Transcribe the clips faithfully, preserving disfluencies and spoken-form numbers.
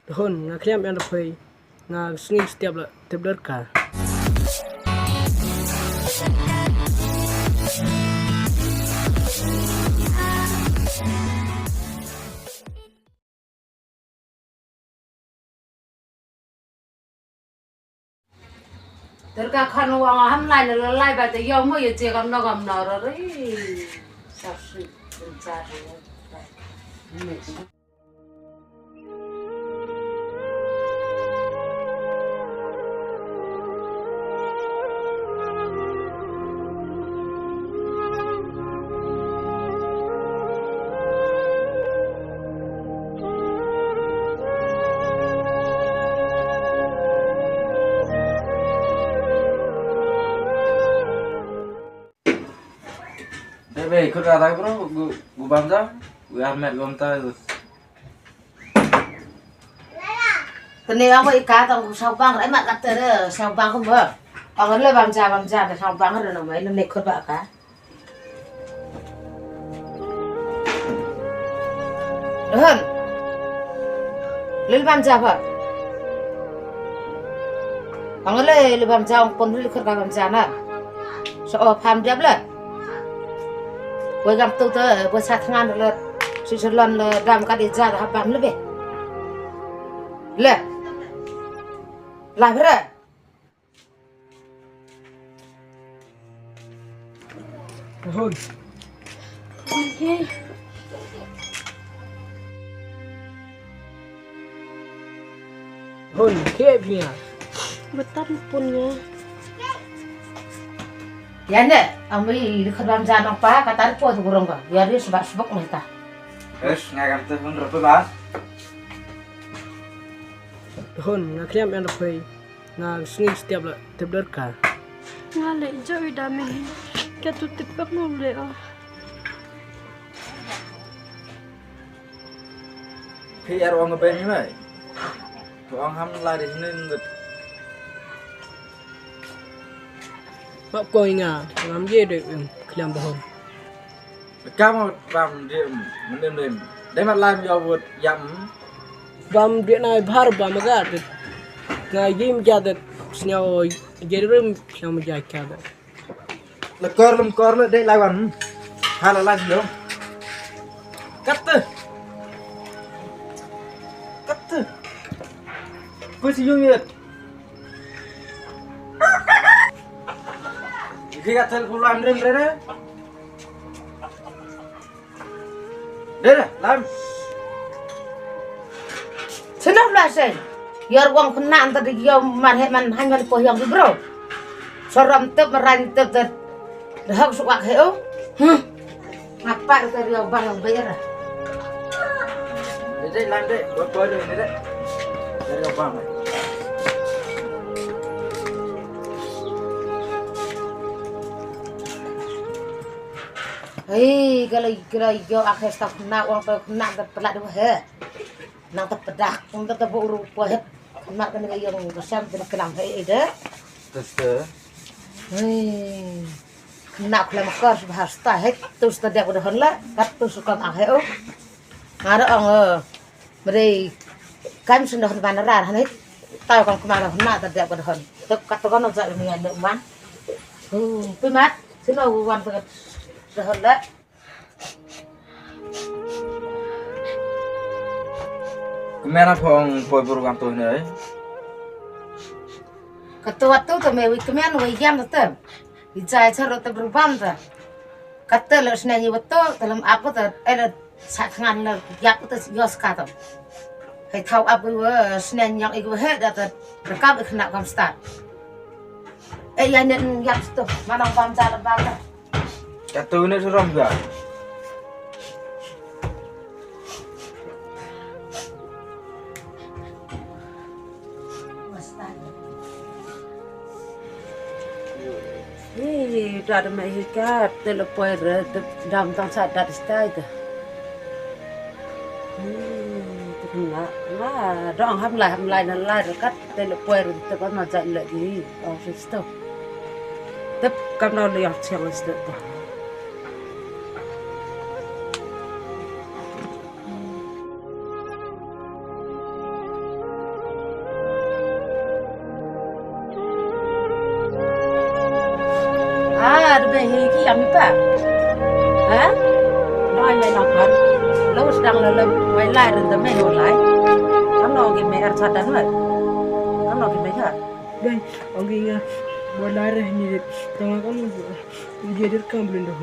Hun, nga khlem ïa la poi. Nga sngi step la tep der ka. Terka khan wa ngam lai na lai ba te yom mo ye che kam no kam no ro ri. Sa si sa ri. Dei be, khut ka ta bro, gu gu bam ta, gu ar met gom ta. Tene aku ika tong saubang re mat kata re saubang ko mo. Ang le bam ja bam ja de saubang re no mai le ne khut ba ka. Dohon. Lil bam ja ba. Ang le le bam ja ong pon lil khut ka bam ja na. So o pham diap le. Wei gam tu te wei sa thngan le. Si salon le dam ka di ja ha bam le be. Le. La bra. Hun. Hun, ke pia. Betan pun ya. Ya ne, ambil di kerbam janong pa, kata po tu kurang ka. Ya dia sebab sebab ni ta. Terus ngakan tu pun rupa ba. Hun, nga khlem ïa la poi. Nga sngi step la tep der ka. Nga le jo i da me. Ka tu tep ka mo le o. Phi ar ong ben ni mai. Tu ong ham la di ni ngut. Map ko nga ngam ye de khlem ba hun. Kamu bam dim mendim dim. Dai mat lai mi yawut yam. Bam dim na bhar bam ga de. Na yim ja de sñaw je rim sñaw ja ka de. Le kor lum kor le dai lai wan. Hala lai lo. Kat te. Kat te. Ku si yung yet. Ki ka tel pulan rim re re. Re re lam. Sino la sen. Yor wang kena anta di yo man he man han man po yong bro. Soram tep maran tep tep. Dahok suak he o. Hmm. Ngapa ka rio bang yang bayar? Dede lande, buat bodoh ini deh. Dari abang. Hei, kalau kalau yo akhir staf nak uang tu nak terpelak dua he. Nang terpedak, nang terburu po he. Nak kena yang kesam kena kelang he ide. Terus tu. Hei. Nak kula makar bahas ta he. Terus tadi aku dah hendak, kat tu suka mah he o. Ngara ang eh. Mari kan sudah ban rar han he. Tahu kan kemana nak tadi aku dah hen. Tek kat tu kan nak ni ada man. Hmm, pimat. Sino wan tek dah hendak. Kemera phong poi buru kam tu ne. Katu watu tu me wi kemen wi yam tu. Wi jai charo tu berubam tu. Kata le sene ni watu dalam apa tu ele sat ngan le yak tu yos kata. Hai tau apa wi sene yang iku he da tu rekap ikna kam start. Eh ya ne yak tu mana bam jala bam tu. Katu ne suram ga. Ni da da mai ka te le poi re dam tang sa da stai da. Hmm, tu na na dong ham lai ham lai na lai re kat te le poi re te ko na ja le gi. Oh, sisto. Tep kam no le yang chiang sisto. Hei, ki ïam i pa. Ha? Noi me nongkhon. Lo sdang lo lo wai lai ren te me no lai. Kam no ki me er satan me. Kam no ki me ha. Dai, ong ki nga bo lai re ni. Tang kan ni. Dia dir kam belum dah.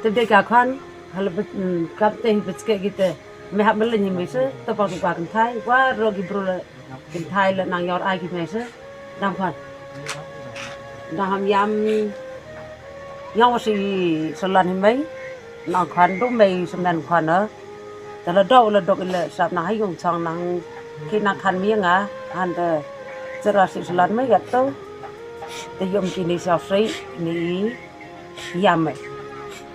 Te de ka khon. Hal bet kap te hi bet ske ki te. Me hap melen hi me se. Te pang tu ka kan thai. Wa ro ki bro le. Kynthai leh nang ïoh ai ki mei se. Dang khwan. Dang ham ïam. Ïoh wa si sa lan hi mei. Nang khwan du mei sa men khwan eh. Te la dok la dok i leh sap nang ha yung chong nang ki nang khan mi nga. Han te chera si sa lan mei ïat to. Te yom ki ni sa si ni. Ïam eh.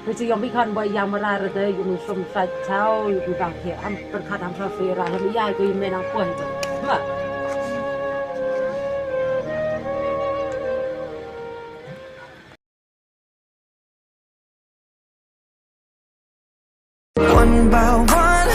Phi chi yong bi khan ba ïam ra ra de yung sum sa chao yung ba ke am per khat am sa se ra la mi ya ko me nang poi. Ba. One by one,